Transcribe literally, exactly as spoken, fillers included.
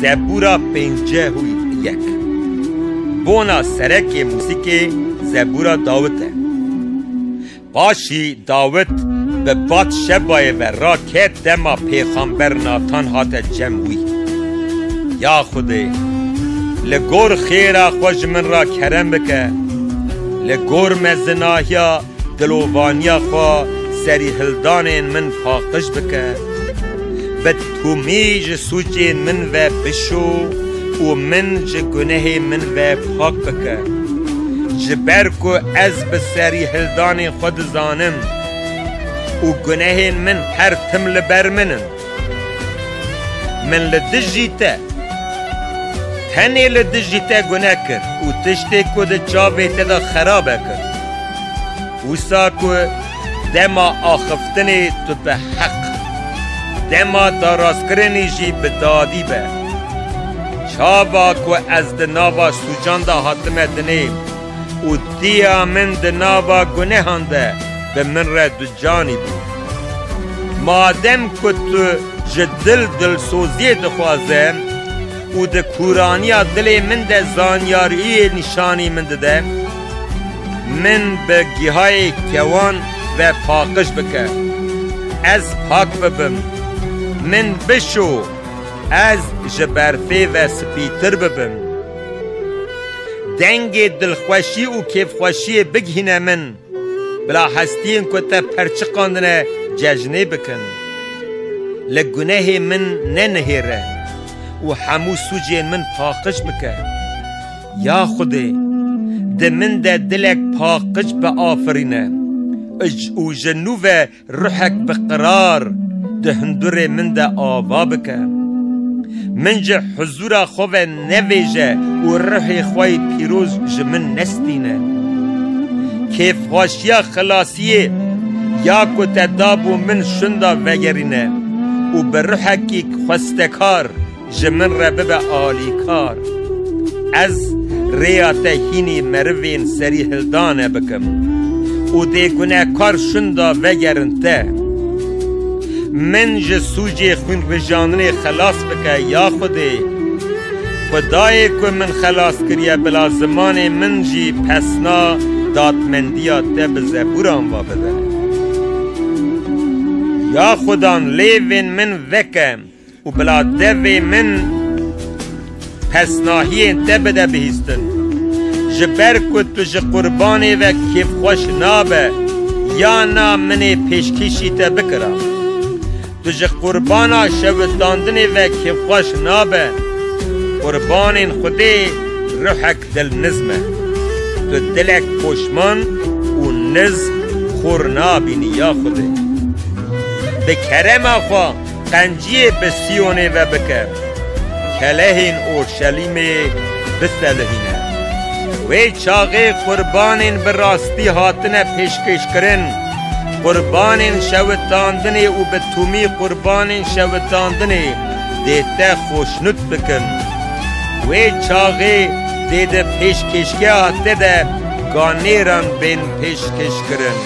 Zebûra pêncî û yek. Bona serekê mûsîkê Zebûra Dawid e. Paşî Dawid bi Batşebayê ve raket dema pêxamber Natan hate cem wî. Ya Xwedê, li gor xêra xwe ji min re kerem bike, li gor mezinahiya dilovaniya xwe serîhildanên min paqij bike. Bi tûmî ji sûcên min ve bişo û min ji gunehê min ve pak bike. Ji ber ku ez bi serîhildanên xwe dizanim û gunehên min her tim li ber min in. Min li dijî te, tenê li dijî te gune kir û tiştê ku di çavê te de xerabe kir. Wisa ku dema axiftinê tu bi heq, dema darastkirinê jî bi dadî be. Çava ku ez di nava sûcan de hatime dinê û diya min di nava gunehan de bi min re ducanî bû. Madem ku tu ji dil dilsoziyê dixwaze û di kûraniya dilê min de zanyariyê nîşanî min dide, min bi gihayê kewan ve paqij bike. Ez pak bibim. Min bişo, ez ji berfê ve spîtir bibim. Dengê dilxweşî û kêfxweşiyê bigihîne min. Bila hestiyên ku te perçiqandine cejnê bikin. Li gunehê min nenihêre û hemû sûcên min paqij bike. Ya Xwedê, di min de dilek paqij biafirîne û ji nû ve ruhek bi qirar di hundurê min de ava bike. Min ji huzûra xwe ve nevêje û ruhê xwe yê pîroz ji min nestîne. Kêfxweşiya xilasiyê ya ku te dabû min şunda vegerîne û bi ruhekî xwestekar ji min re bibe alîkar. Ez rêya te hînî merivên serîhildane bikim û dê gunekar şunda vegerin te. Min ji sûcê xwînrijandinê xelas bike, ya Xwedê. Xwedayê ku min xelas kiriye, bila zimanê min jî pesna dadmendiya te bi zebûran ve bide. Ya Xudan, lêvên min veke û bila devê min pesnahiyên te bide bihîstin. Ji ber ku tu ji qurbanê ve kêfxweş nabe, ya na min ê pêşkêşî te bikira. Tu ji qurbana şewitandinê ve kêfxweş nabe. Qurbanên Xwedê ruhek dilnizm e. Tu dilek poşman û nizm xor nabînî, ya Xwedê. Bi kerema xwe qenciyê bi Siyonê ve bike. Kelehên Orşelîmê biselihîne. Wê çaxê qurbanên bi rastî hatine pêşkêşkirin, qurbanên şewitandinê û bi tûmî qurbanên şewitandinê dê te xoşnûd bikin. Wê çaxê dê di pêşkêşgeha te de ganêran bên pêşkêşkirin.